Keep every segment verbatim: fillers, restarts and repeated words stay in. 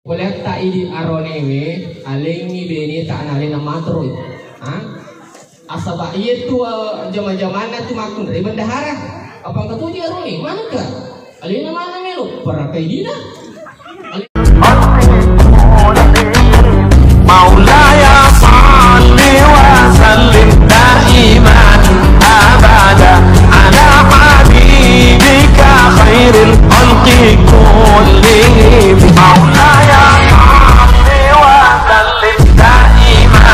Poleatta idi aronewe, alengngi beneta nalena materoi. Ha? Asaba iyetu, eh, jama-jamanna tu makkunrai bendahara. Apa engka tuji arone? Manengka? Alena mana melo? Parakai dina. مولاي صل وسلم دائما أبدا على حبيبك خير الخلق كلهم. مولاي صل وسلم دائما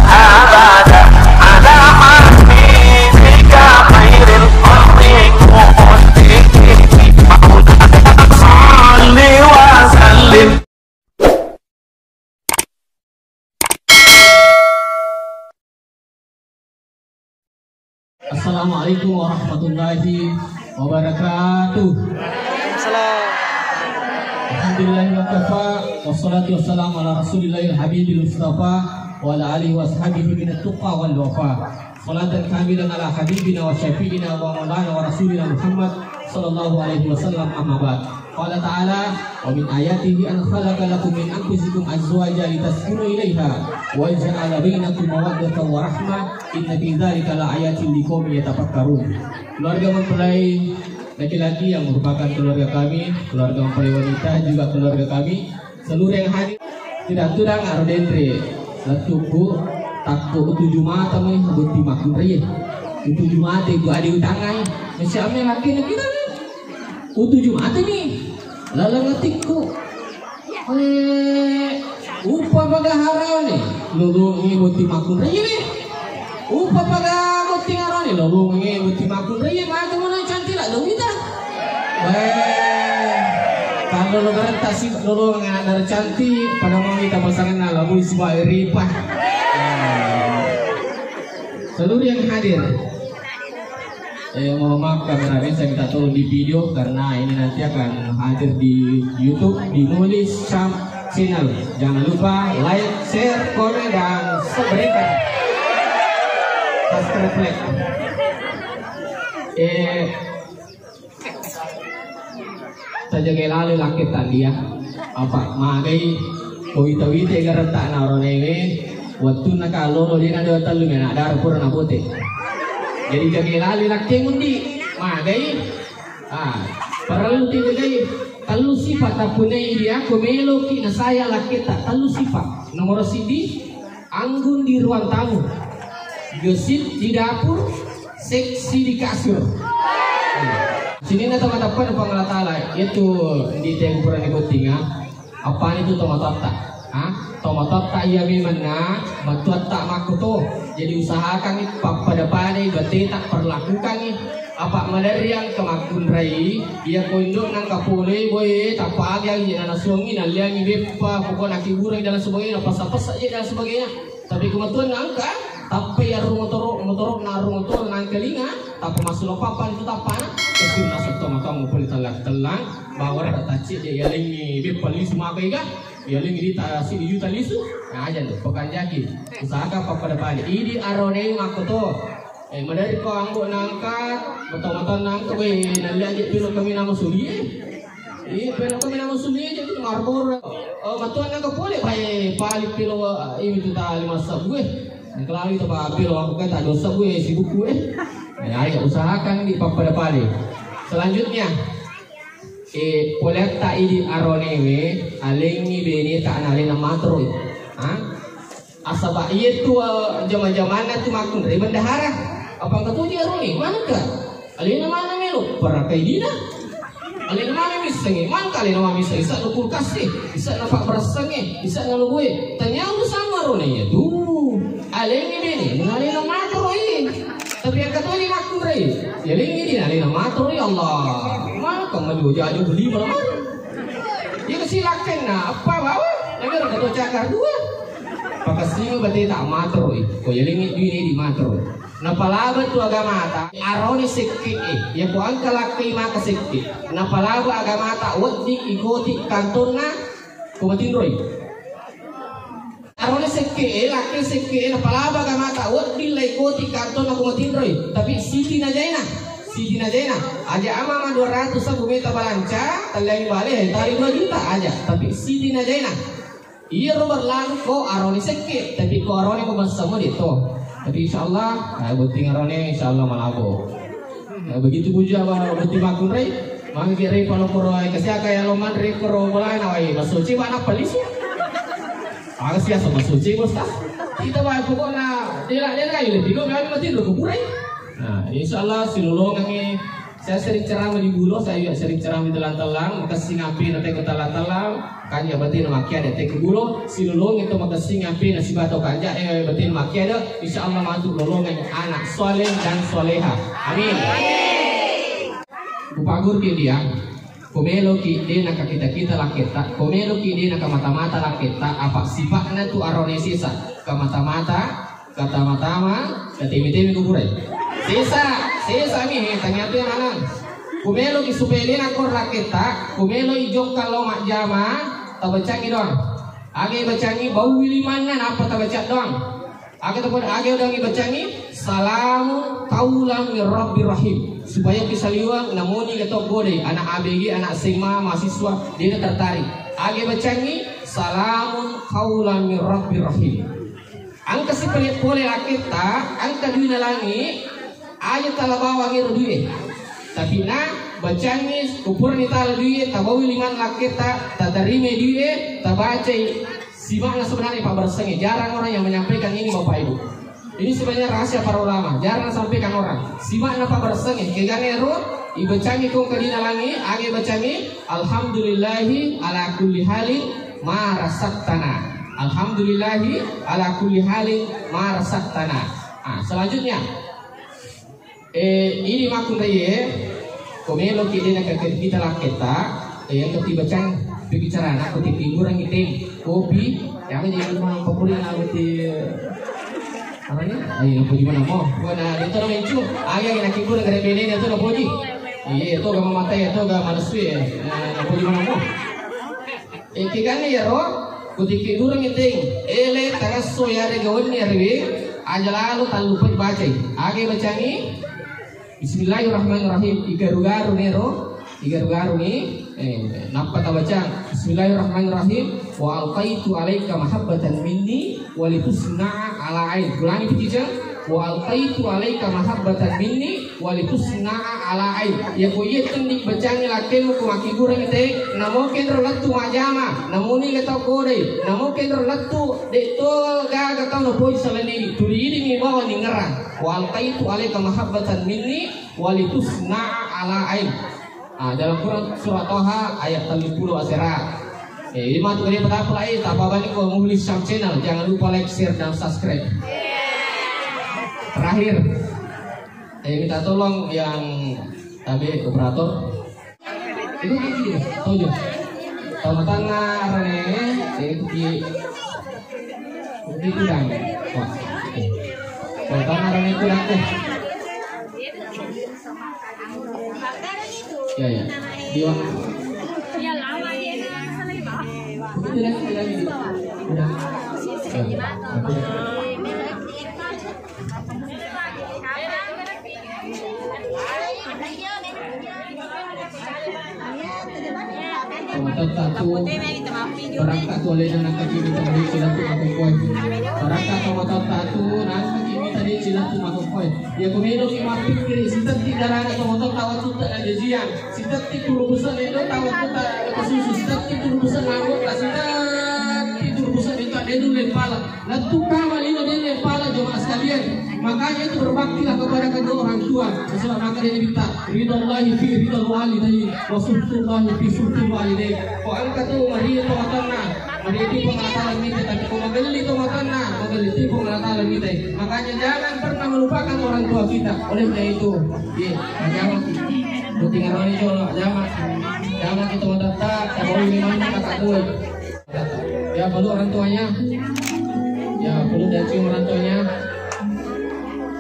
أبدا على حبيبك خير الخلق كلهم. مولاي صل وسلم. Assalamualaikum warahmatullahi wabarakatuh. Alhamdulillah wa kafa, wassalatu wassalamu ala rasulillahil habibil mustafa, wa ala alihi wa ashabihi minat tuqa wal wafa. Salatan kamilan ala habibina wa syafi'ina wa maulana wa rasulina Muhammad sallallahu alaihi wasallam, amma ba'd. Qala ta'ala, "Wa min ayatihi an khalaqa lakum min anfusikum azwaja litaskunu ilaiha wa ja'ala bainakum mawaddatan wa rahmah, inna fi dzalika la ayatin liqaumin yatafakkarun." Keluarga mempelai laki-laki yang merupakan keluarga kami, keluarga mempelai wanita juga keluarga kami, seluruh yang hadir. Tidak tudang aro denre, lettuku, takko utuju mata mai botting makkunrai. Utuju mata itu ade utangai. Masya Allah, laki kita ni. Utuju mata ni. Laleng atikku. Eh, uppa pagaharane, lolongi botting makkunrai ni. Uppa paga botting arone, lolongi botting makkunrai, maka mana cantik lah, lo kita. Eh, kalau lo berenta sih, lolongi anak dari cantik, pada mau kita pasangan lah, mau isi bae ripa. Eh, seluruh yang hadir. Eh, mohon maaf, kameramen, saya minta tolong di video karena ini nanti akan hadir di YouTube, di Nulis Syam Channel. Jangan lupa like, share, komen, dan subscribe. Subscribe, like. Eh, Tajagai lalo lakketta dia. Apa magai ko wita-wita garetta na ronewe, wettunna kalolo dena dewa tellu mena dara pura na bote. Jadi jagai lalo lakke mundi magai. Ah, parellu ti jagai tellu sifat tapunai dia ko meloki na saya lakketta tellu sifat. Nomor sidi, anggun di ruang tamu, gesit di dapur, seksi di kasur. Sininna to mateppa na Puang Allah Ta'ala, itu di tempuran di bottinga. Apa itu tomatotta? Ha? Tomatotta iya memang na matuatta makkuto. Jadi usahakan pappada-padai bateta perlakukan. Apa maderri engka makkunrai, iya ko indo'na engka pole, boe, tappa aga je nasuangi, nalliangi beppa, pokokna kibureng dan sebagainya, pasa-pasa je dan sebagainya. Tapi kematuan engka, tappa ya arung motoro, motoro na arung motoro nangkalinga, tappa masuk papan itu tappa na. Kesun nasuk to matamu pole tellang-tellang, bawara tacce je yalengi beppa lisu makai ga, yalengi di ta sidi juta lisu, nah aja tuh, pekanjaki. Usahakan pappada-pada. Idi arone makkuto. Eh, maderri ko ambo nangka, mata-mata nangka, we, nalle aje pilo kami nama suli, eh. Iya, pilo kami nama suli aja tu marbor. Oh, matuan nangka pole, bae, pali pilo, eh, ini tu tali masa gue. Nangka lagi tu pilo aku kan tak dosa gue, sibuk gue. Eh, ayo usahakan di pappada-pada. Selanjutnya, eh, poleatta idi aronewe, alengi bene tak nalena matroi. Ha? Asaba iyetu, eh, jama-jamanna tu makkunrai bendahara. Apa engka tuji arone? Manengka? Alena mana melo? Parakai dina. Alena mana missengnge? Manengka alena mana missengnge? Isa na kulkas e, isa na pabberessengnge, isa na lubue. Tanya urusan arone iyetu. Alengnge bene, alena matroi. Tapi engka tuji makkunrai. Ya lengnge dina alena matroi Allah. Maka majoja-jo beli malam. Iya kasi lakkenna, apa bawa? Lagi orang ketua cakar dua. Pakassingi bateta matroi. Ko yalengngi duine di matroi. Napalaba tu agamata, aroni sekke'e. Ya ko engka lakkei maka sekke. Napalaba agamata, wedding ikoti kantonna ko matinroi. Aroni sekke'e, lakkei sekke'e, napalaba agamata, wedding laikoti kantonna ko matinroi. Tapi siti najaina. Siti Najaina, aja ama ma dua ratus sabu meta balanca, talliangi bale, tali dua juta aja, tapi Siti Najaina. Iyaro berlagu ko aroni sekke, tapi ko aroni ko massamo de to. Tapi insyaallah, eh, botting aroni insyaallah malabo. Eh, begitu puja ba botting makkunrai, mangke ri palo koro, eh, kasiaka ya lo manre koro bolana wai, masuci mana palisu. Aga siasa masuci bos ta. Kita wai pokokna dela-dela ile tigo kami mati lo kuburai. Nah, insyaallah silolongangi. Saya sering ceramah di Bulo, saya juga sering ceramah di Telang-Telang, makessing api na teko Telang-Telang, kanja batina makkia de teko Bulo, silolongi to makessing api na sibato kanja, eh, batina makkia de, insyaallah matu lolongan anak soleh dan soleha. Amin. Kupagurki dia, kumeloki de nakakita-kita laketta, kumeloki de nakamata-mata laketta, apa sipakna tu arone sisa, kamata-mata, Katama-tama, kateme-teme kuburai. Sesa, sesa mi, he, tanya tu yang alang. Kumelo ki supaya de nakko laketta, kumelo i jokka lo majjama, tabacangi doang. Age bacangi bau wili manna, napa tabaca doang. Age tapo, age udangi bacangi, salamu qaulan min rabbir rahim. Supaya ki saliwang, namoni ke to godai, anak A B G, anak S M A, mahasiswa, de tertarik. Age bacangi, salamun qaulan min rabbir rahim. Engka sipale-pole laketta, engka duina langi, aja tala bawang ero duie. Tapi na bacangi, kupurani tala duie, tabawi liman laketta, tatarima duie, tabacai. Simakna sebenarnya pabbaressangnge. Jarang orang yang menyampaikan ini, Bapak Ibu. Ini sebenarnya rahasia para ulama. Jarang sampaikan orang. Simakna pabbaressangnge. Kegana ero, ibacangi kong kadina langi, age bacangi, alhamdulillahi ala kulli halin ma razaqtana. Alhamdulillahi ala kulli halin ma razaqtana. Ah, selanjutnya, eh, ini makkunraie, komelo ki dena kakek kita laketa, eh, yang ketiba cang, bicara nak ketiba hiburan itu, kopi, yang jadi rumah pokoknya nak ketiba Aroni? Ayo, napoji manamo. Bukan, ah, itu namanya cu. Ayo, ayo, nakiku negara bene itu napoji. Iya, itu gak mematai, itu gak manusia. Nah, napoji manamo. Eh, kigani ya, Ro? Kutiki dulu ngiting. Ele, tangasso ya, rega wenni ya, Rewi. Aja lalu, tak lupa dibaca. Age bacangi. Bismillahirrahmanirrahim. Igaru-garu nero, igaru-garu ni, eh, nappa tabaca. Bismillahirrahmanirrahim. Wa alqaitu alaika mahabbatan minni walitusna'a ala ain. Ulangi piciceng. Wa alqaitu alaika mahabbatan minni walitusna'a ala ain. Ya ko iya tendi bacangi lakemu ko makibureng te, namo kenro lettu majama, namuni ga tau kodai, namo kenro lettu de to gaga tau napoji salani, tuli idimi bawa ningerang. Wa alqaitu alaika mahabbatan minni walitusna'a ala ain. Ah, dalam Quran surah Toha ayat tellu puluh asera. Eh, ini matu kalian petapa lai, tapa bani ko Muhlis Syam Channel, jangan lupa like, share, dan subscribe. Terakhir, eh, minta tolong yang tabe operator. Itu gigi, tojo. Tama-tama rene, eh, itu gigi. Itu dan. Wah. Tama-tama rene itu dan. Ya, ya. Dia. Itu lagi, itu lagi. Udah. Ya. Tomatotta tu, barangka tu alena nangka kimi tadi cilatu makokoi. Barangka tomatotta tu nangka kimi tadi cilatu makokoi. Ya kumeno ki mappikiri sitetti darana tomatotta wattu ta jajiang. Sitetti turu busa nendo ta wattu ta pasusu. Sitetti turu busa nangka sitetti turu busa nendo ta dedu lempala. Lettu kama lino delle pala jemaah sekalian. Makanya itu berbaktilah kepada kedua orang tua. Sesuai maka dia minta ridho Allah fi ridho walidain wa sukhtullahi fi sukhtil walidain. Ko engka tu maria to matanna, maria tu pengatalan mita, tapi ko magelli to matanna, magelli tu pengatalan mita. Makanya jangan pernah melupakan orang tua kita. Olehnya itu, ye, jangan. Buti ngarani jolo, jangan. Jangan kita matatta, kalau ini mana kata gue. Ya, peluk orang tuanya. Ya, peluk dan cium orang tuanya.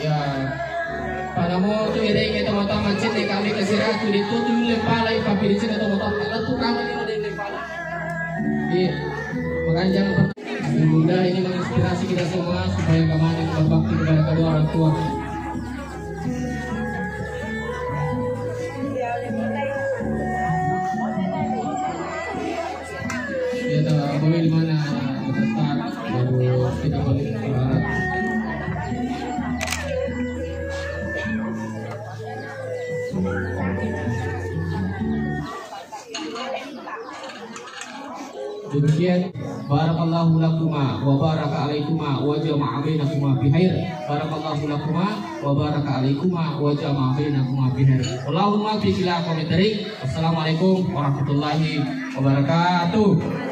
Ya. Pada mau tu iri kita mata macet ni kami ke sirah tu ditu tu le pala ipa pirisin atau mata pala tu kami ni ada le pala. Iya. Makanya jangan pernah. Mudah-mudahan ini menginspirasi kita semua supaya kembali berbakti kepada kedua orang tua. Demikian, barakallahu lakuma wa baraka alaikuma wa jama'a bainakuma fi khair. Barakallahu lakuma wa baraka alaikuma wa jama'a bainakuma fi khair. Allahumma fi kila komentari. Assalamualaikum warahmatullahi wabarakatuh.